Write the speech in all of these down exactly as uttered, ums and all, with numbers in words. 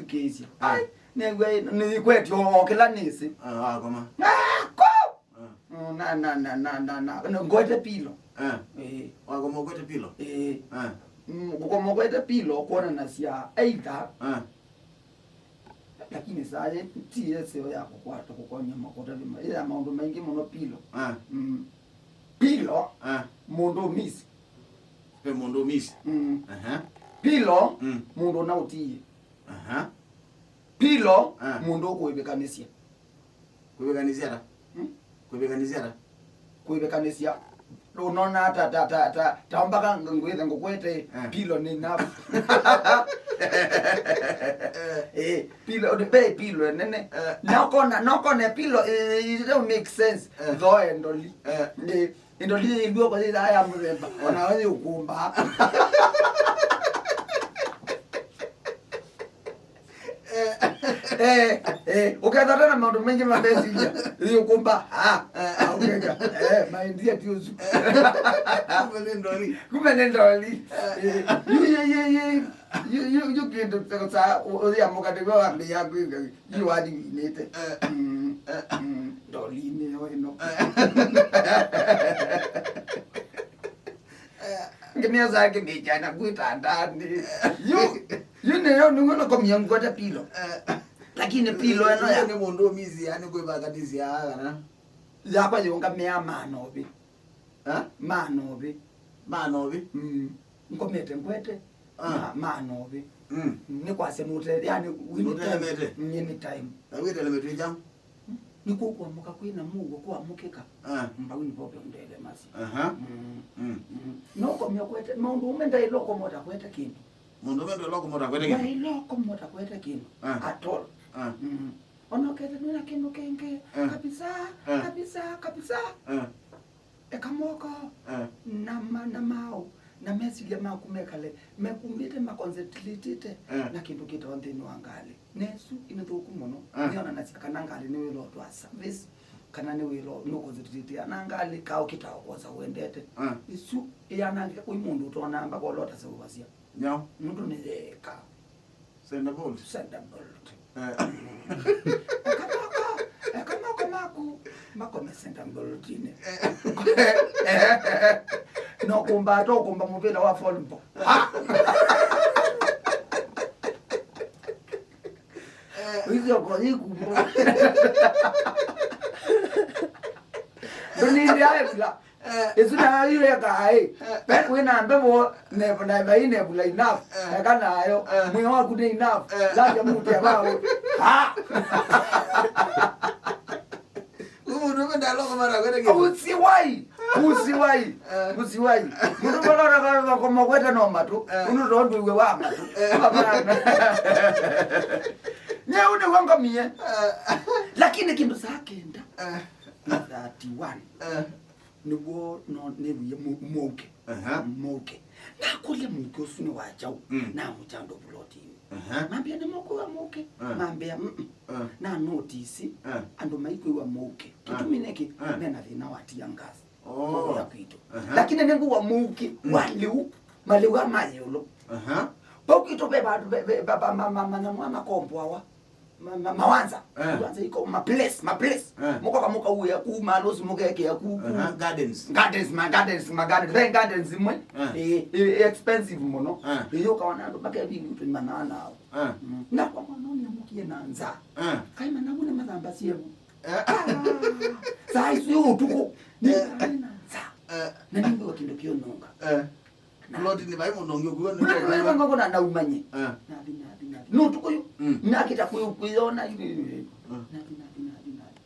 Kĩsya. Ah. Ai, nĩw'a nĩkwetyo o kĩla nĩsĩ. Ah, wakoma. Ah, ko! Ah. Mm, na, na, na, na, na, na, na, ngwete pilo. Ah. Eh. Wakoma ngwete pilo? Eh. Ah. Mm, kũkoma ngwete pilo kwonanasya either. Ah. Lakini saa yĩ ti yeseo ya kũkwata kũkonya makũta vima. Ĩya maũndũ maingĩ mũno pilo. Ah. Mm. Pilo, ah, mũndũ ũmisi. Ve mũndũ ũmisi. Mm. Aha. Pilo, mm, mũndũ ũnaũtiie. Aha. Pilo, ah, mũndũ ũkũĩvĩkanĩsya. Kwĩvĩkanĩsya ata? Hmm? Kwĩvĩkanĩsya ata? Kwĩvĩkanĩsya. Ũnona ta, ta, ta, ta, ta mpaka ngwĩthe ngũkwete, eh, pilo nĩ enough. Eh, pilo, ve pilo nene. Eh. Nokona, nokone pilo, eh, it don't make sense. Eh. Thoe ndoli. Eh. Eh, ndoli ilio kwa ila ya mũthemba. Eh. Ona wewe ũkũmba. Eh, eh, ũkethata na maũndũ maingĩ ma meciria, ĩ ũkũmba, ah, ah, ũkeka, eh, maendia ti ũsu. Kumbe nĩ ndoli. Kumbe nĩ ndoli. Eh, yu, yu, yu, yu, yu, yu, yu kĩndũ ta, ta, ũ-, ũyamũka nĩwe wambĩĩa kwĩka, yu wathi winĩte. Eh. Mm, mm, ndolinĩ yo ĩno. Eh. Ngĩmĩosaa ngĩmĩkya naku ĩtandanĩ. Yu, yu nĩyo nĩw'o nakomia ngwete pilo. Eh. Lakini pilo ĩno ya nĩ mũndũ ũmisi, yani kwĩvakanĩsya kana? Yakwa yũngamĩa maana ũvĩ. Eh? Maana ũvĩ. Maana ũvĩ? Mm. Ngomete ngwete. Ah. Ma-, maana ũvĩ. Mm. Nĩ kwasya nũte, yani, anytime. Nũtelemete? Anytime. Na wĩteleme twĩ kyaũ? Nĩkũkũamũka kwĩna mũuo kũamũkĩka. Ah. Mbau nĩ problem ndelemasya. Aha. Mm. Mm. Mm. No ũkomya kwete, maũndũ ũme ndaĩle ũkomota kwete kĩndũ. Mũndũ ũme ndaĩle ũkomota kwete kĩndũ. Ndaĩle ũkomota kwete kĩndũ. Ah. At all. Ah. Mm. Ona ũkete nĩna kĩndũ kĩngĩ. Ah. Kabisa, ah, kabisa, kabisa. Ah. Eka moko, eh, na ma-, na maũ, na mesilia maku mekale mekumbĩte, makonsentrĩtĩte, eh, na kĩndũ kĩtawa nthĩnĩ wa ngalĩ. Nesu nĩ thũku mũno. Eh. Nĩyonanasya kana ngalĩ nĩwĩla ũtwaa service, kana nĩwĩla nũkonsentrĩtĩte na ngalĩ, kaũ kĩtawa kwosa ũendete. Eh. Ĩsu ĩyanangĩka kwĩ mũndũ ũtonamba kolota seũvasya. Nyaũ? Mũndũ nĩyeka. Thunderbolt. Thunderbolt. Eh. Eka moko, eka moko maku makome Thunderbolt-inĩ. Eh. No kũmba ata ũkũmba mũvĩla wa volleyball. Ha? Eh. Wĩsĩ oko yĩkumbo. Ndũnindi aevula. Eh. Ĩsu nayo yu yekaa ĩ. Eh. Ve kwĩ na mbevo, ne-, na vai nebula enough. Eh. Eka nayo. Eh. Mwĩĩ waku nĩ enough. Eh. Labda mũtĩ ambao. Ha! Ũmũndũ ũmwe ndaloko mara kwete kĩndũ. Usiwai. Usiwai. Eh. Usiwai. Mũndũ mwana kama kwa mwakwete no matũ. Eh. Ũndũ tondu iwe wa matũ. Eh. Hapana. Nye une wangamie. Eh. Lakini kĩndũ saa kenda. Eh. Na thirty-one. Eh. Nĩw'o no nĩwie mũ-, mũuke. Aha. Mũuke. Nakũlya mũuke ũsu nĩ wa kyaũ? Mm. Namũkya andũ vulotinĩ. Aha. Mambĩa nĩ mũkwĩwa mũuke. Ah. Mambĩa, "Mm-mm." Ah. Na notisi, ah, andũ maikwĩwa mũuke. Ah. Kĩtumi nĩkĩ? Ah. Mena thĩna wa tear gas. Oh. Kũya kwitũ. Aha. Lakini nĩngwĩwa mũuke, mm, wa lĩu, malĩu ma ĩũlũ. Aha. Vau kwitũ ve vandũ ve, ve, va, va, ma, ma, manyamũ makomboawa. Ma, ma, mawanza. Eh. Mawanza iko ma place, ma place. Eh. Mũkoka mũkauĩa ku, malosi mũkekĩa ku, ku. Aha, gardens. Gardens, ma gardens, ma gardens. Ve gardens imwe. Eh. Eh, eh, expensive mũno. Eh. Ĩyo ũkaona andũ makevingutwe manana ao. Eh. Mm. Na kwa mwana ũyũ nĩamũkie na nza. Eh. Kaima navu nĩ mathamba sievu. Eh. Ah, saa isu ũtukũ. Nĩ, eh, na nza. Eh. Na nĩngwĩwa kĩndũ kĩũnunga. Eh. Plot nĩ vai mũndũ ũngĩ ũkuo nĩ. Ngoko na naumanye. Eh. Nathi, nathi, nathi. No tuko yu. Mm. Nakita kuyo kuyona yu. Mm. Nathi, nathi, nathi, nathi.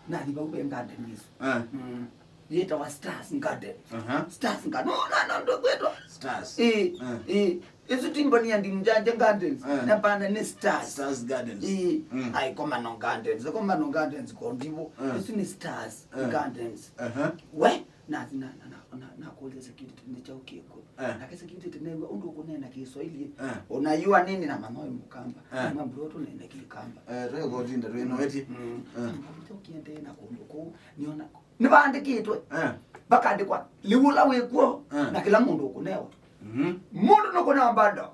Nathi vau ve garden isu. Eh. Mm. Yĩtawa Stars Garden. Aha. Stars Garden. No, no, no, ndo kwetwa. Stars. Eh, eh. Isu timbo ni andi mjanja gardens. Eh. Na pana ni Stars. Stars Gardens. Eh. Mm. Ai, koma no gardens. Koma no gardens kondivo. Eh. Isu ni Stars, eh, Gardens. Aha. We, na, na, na, na, na, nakũlya security nĩ kyaũ kĩkũ. Eh. Nake security new'a ũndũ ũkũneena Kĩswaili. Eh. Unajua nini na manoi Mũkamba. Eh. Mambura ũtũneene Kĩkamba. Eh, twe kũtinda twĩ noeti. Mm. Eh. Nĩkũkĩendee na kũndũ kũu, nĩona nĩvaandĩkĩtwe. Eh. Vakaandĩkwa, "Lĩu ũla wĩkw'o, eh, na kĩla mũndũ ũkũnewa." Mhm. Mũndũ nũkũnewa bado.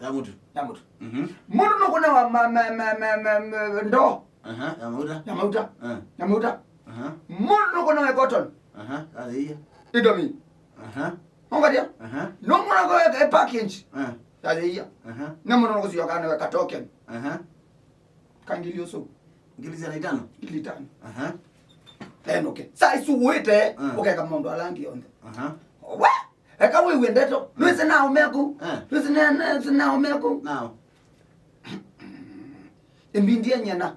Ya mũtu. Ya mũtu. Mhm. Mũndũ nũkũnawa ma, ma, ma, ma, ma, ma, ndoo. Aha, ya mauta. Ya mauta. Eh. Ya mauta. Aha. Mũndũ nũkũnawa cotton. Aha, athĩia. Indomie. Aha. Ongalia. Aha. Nũkũnawa package. Eh. Athĩia. Aha. Na mũndũ nũkũsyoka nawe ka token. Aha. Kangili ũsu. Ngili sya itano. Ngili itano. Aha. Then okay. Saa isu wĩte, ah, ũkeka maũndũ ala angĩ onthe. Aha. We, eka wĩw'e ndeto. Nĩwĩsĩ na ũmeku. Ah. Nĩwĩsĩ na, na, na ũmeku. Nao. Imbindie nyena.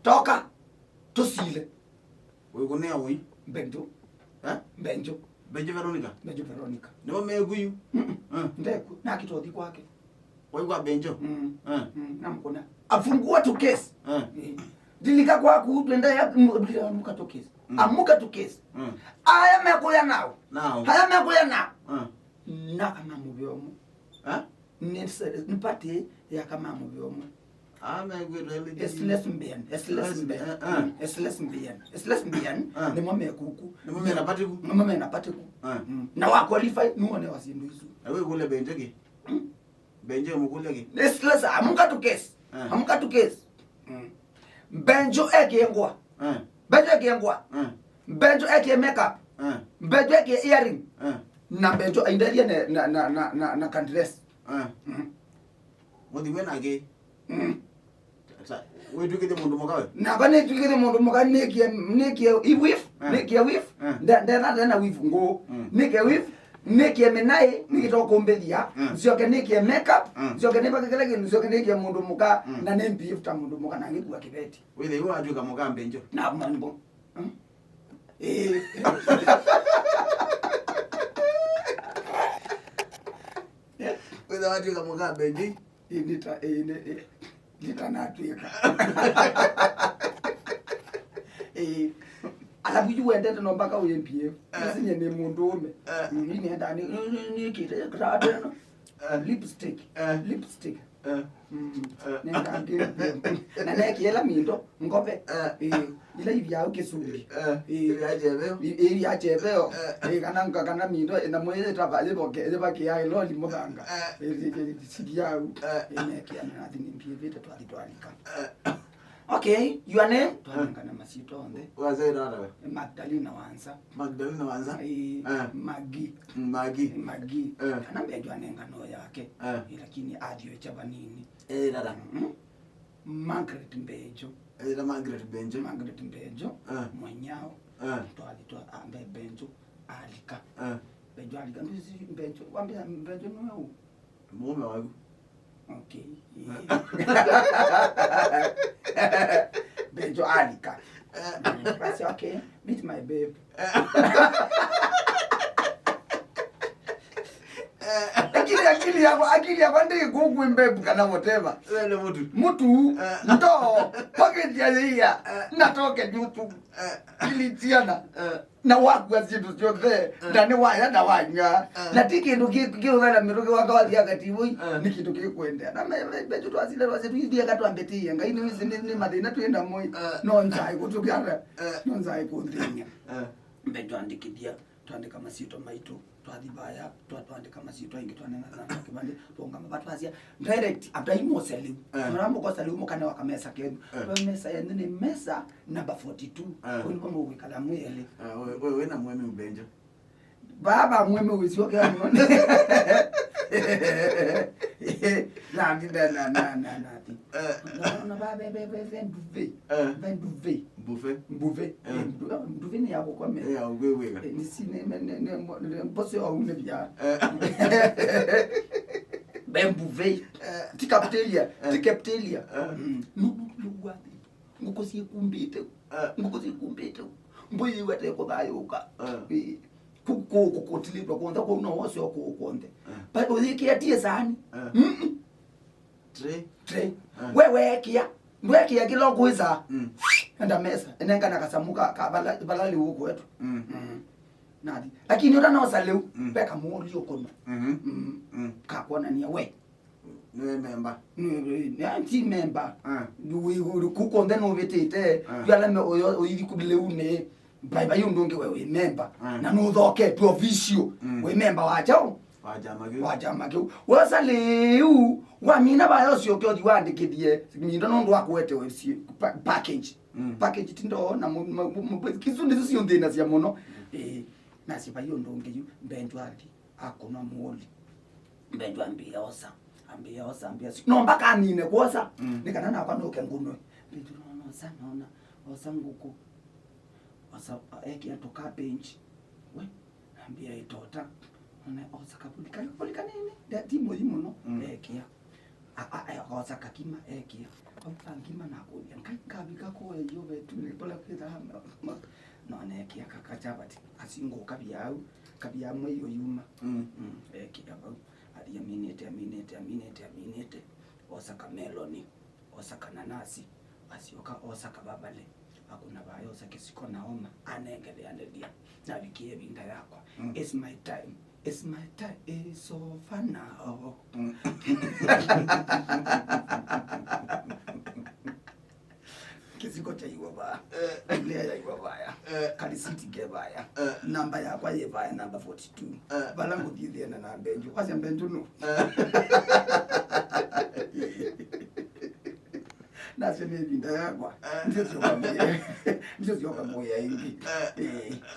Toka. Tusile. Wĩkũnĩa ũi. Benjo. Eh? Benjo. Benjo Veronica. Benjo Veronica. Nĩwe meku yu. Mm-mm. Eh. Ndeku. Nakitothi kwake. Waigua Benjo? Mm. Eh. Mm. Namkũna. Afungua tu case. Eh. Eh. Ndilika kwaku, twenda ya, m-, amuka tu case. Mm. Amuka tu case. Mm. Aya mekuya nao. Nao. Aya mekuya nao. Mm. Na kama mũvea ũmwe. Eh? Nĩ, nĩ party ya kama mũvea ũmwe. Ah, mekwĩtwa L G B T. It's lesbian, it's lesbian. Lesbian, eh, eh. Mm, it's lesbian. It's lesbian, eh, nĩmo mekuku. Nĩmo mena party ku. Nĩmo mena party ku. Eh. Mm. Na wa qualify, nuone wa syĩndũ isu. Ewe kule Benjo ki? Mm. Benjo mukule ki? It's lesbian, amuka tu case. Eh. Amuka tu case. Mm. Benjo ekie ngwa. Eh. Benjo ekie ngwa. Eh. Benjo ekie makeup. Eh. Benjo ekie earring. Eh. Na Benjo aindethie na, na, na, na, na, na kandress. Eh. Mm. Mũthi we nake. Mm. Ta, wĩtw'ĩkĩthye mũndũ mũka we? Nakwa nĩtw'ĩkĩthye mũndũ mũka, nĩkie, nĩkie weave, eh, nĩkie weave. Eh. Nde-, ndetha ndena weave ngũ. Mm. Nĩkie weave, nĩkie mĩnaĩ, mm, nĩkĩtwa kũmbĩthia. Mm. Nzioke nĩkie makeup, mm, nzioke nĩvake kĩla kĩndũ, nzioke nĩkie mũndũ mũka, mm, na nĩmbehave ta mũndũ mũka, na ngĩkua kĩveti. Wĩthĩe watw'ĩka mũka Benjo. Na mambo. Mm. Eh. Wĩthĩe watw'ĩka mũka Benjo. Ĩĩ, nĩta, ĩĩ, nĩ, ĩĩ, nĩtanatw'ĩka. Ĩĩ. Alafu yu wendete no mpaka ũyĩmbie. Eh. Nĩsinye nĩ mũndũ ũme. Eh. Mm, nĩenda nĩ, nĩ, nĩ, nĩkĩte kĩtateno. Eh. Lipstick. Eh. Lipstick. Eh. Mm. Eh. Nĩenda ngĩ-, na nekĩela mindo ngove. Eh. Ĩĩ. Ila ivyaũ kĩsumbi. Eh, ĩĩ. Ivya cheveo. I-, ivya cheveo. Eh. Ĩĩ, kana nga-, kana mindo, ĩna mwĩĩ yĩtava, yĩvoke, yĩvakĩaa ĩloli mũthanga. Eh. Ĩĩ, ĩĩ, ĩĩ, sikiau. Eh. Ĩĩ, nekĩa na nathi nĩmbiĩvĩte twathi twalika. Eh. Okay, your name? Eh. Twanengane masyĩtwa onthe. Wasya wĩtawa we? Magdalena Wanza. Magdalena Wanza? Ĩĩ, eh. Magi. Magi. Magi. Eh. Kana Mbenjo anengane o yake. Eh. Ĩĩ, lakini athi o ĩkya vanini. Eh, dada. Mm-hmm. Margaret Mbenjo. Ethĩwa Margaret Mbenjo. Margaret Mbenjo. Eh. Mwanyao. Eh. Twathi twa, ah, Mbe-, Mbenjo alika. Eh. Mbenjo alika. Ndwĩsĩ Mbenjo. Wambĩa Mbenjo nĩwe ũ? Mũũme waku. Okay. Eh. Mbenjo alika. Eh. Basi, okay. Meet my babe. Lakini akili yako, akili yako ndi kuku mbebu kana whatever. Wewe ni mtu. Mtu, eh, ndo, pocket ya iya, eh, natoke juu tu. Eh. Ili tiana. Eh. Na wakua syĩndũ syonthe, eh, na nĩ waya na wanywa. Eh. Na ti kĩndũ kĩ, kĩũthana mĩtũkĩ waka wathi akativoi, eh, nĩ kĩndũ kĩkwendea. Na me, me, me, twasile twasile, twithiaga twambĩtĩie. Ngai nĩ wĩsĩ nĩ, nĩ mathĩna twĩ namo. Eh. No nzai kũtũkana. Eh. No nzai kũnthĩnya. Eh. Mbenjo andĩkĩthia, twandĩka masyĩtwa maitũ, twathi vaya, twa-, twandĩka masyĩtwa aingĩ, twanengana na kĩvandĩ, twaũngama va twasya, direct, andũ aimũ ũseliu. Eh. Nora mũka ũseliu mũkane wa kamesa kenyu. Eh. Twa mesa yenyu nĩ mesa number forty-two. Eh. Kũu nĩvo mũkwĩkala mwĩ elĩ. Eh, we, we, we na mwene Mbenjo. Baba mwene wĩsyoke mũno. Na, na, na, na, na, na. Eh. Na, na, ba, be, be, be, be, nduve. Eh. Be nduve. Mbuve. Mbuve. Eh. Eh, ndu-, eh, nduve nĩ ya gũkomea. Eh, ya gũkwĩw'ĩka. Eh, nĩ si, nĩ, nĩ, nĩ, nĩ, nĩ, nĩ, mbosi wa une bia. Eh. Be mbuve. Eh. Ti cafeteria, ti, eh, cafeteria. Eh. Mm. Nu, nu, nu, wa. Ngũkũ syĩkumbĩte. Eh. Ngũkũ syĩkumbĩte. Mbũi yĩu ate kũthayũka. Eh. Eh. Kũ-, kũ-, kũ-, kũtilĩtwa kw'onthe kũu no wose o kũu kw'onthe. Eh. But ũyĩkĩa tie saani. Eh. Mm-mm. Tray. Tray. Eh. We weekĩa. Ndweekĩa kĩla ũkwĩsaa. Mm. Enda mesa. Enengana kasamũ ka, ka vala, vala lĩu ũkwetu. Mm. Mm. Nathi. Lakini ũtanosa lĩu, mm, ve kamũũli ũkũnwa. Mm-hmm. Mm. Mm. Kakwonania we. Nĩwe memba. Nĩ, nĩ, nĩ, ti memba. Ah. Wĩ, wĩ, kũ kw'onthe nũvĩtĩte, ah, yu ala me, ũyo, ũithi kũlĩu nĩ, vai, vai ũndũ ũngĩ we wĩ memba. Ah. Na nũthoketwe official, mm, wĩ memba wa kyaũ? Wa kyama kĩu. Wa kyama kĩu. Wosa lĩu, wamina vaya ũsyoke ũthi wandĩkĩthie mindo nũndũ wa kũetewe si-, pa-, package. Mm. Package ti ndoo na mu-, mu-, mu-, mu-, isu nĩsu siũnthĩnasya mũno. Ĩĩ, nasye vai ũndũ ũngĩ yu, Mbenju athi, akũnwa mũoli. Mbenju ambĩĩa osa, ambĩĩa osa, ambĩĩa si-, no mpaka anine kwosa. Mm. Nĩ kana nakwa nũke ngũnwe. Mbenju nona osa, nona, osa ngũkũ. Osa, ekĩa tũ cabbage. We, ambĩĩa ĩtota. Ona osa kavuli, kavuli kanini. Nda-, ti mũyi mũno. Mm. Ekĩa. A, a, a, osa kakima, ekĩa. Au kangima nakũlya, "Ngai, ngavika kũũ eyo vetu, nĩ kũla kwĩthaa?" No nekĩa kaka chavati, asingo kavya au, kavya mwe iyo yuma. Mm. Mm, ekĩa vau. Athi aminĩte, aminĩte, aminĩte, aminĩte. Osa kameloni, osa kananasi, asyoka osa kavavale, akũna vaya osa kĩsiko na oma, anengele andelia. Navikie ĩvinda yakwa. Mm. It's my time. It's my time. It's over now. Mm. Kĩsiko kyaiwa vaa. Eh. Ndia yaiwa vaya. Eh. Kalisiti ke vaya. Eh. Namba yakwa yĩ vaya, namba forty-two. Eh. Vala ngũthiĩthĩana na Mbenju. Kwasya Mbenju nũ? Eh. Nasyo nĩ ĩvinda yakwa. Eh. Ndio syoka mũya. Ndio syoka mũya ĩngĩ. Eh. Eh.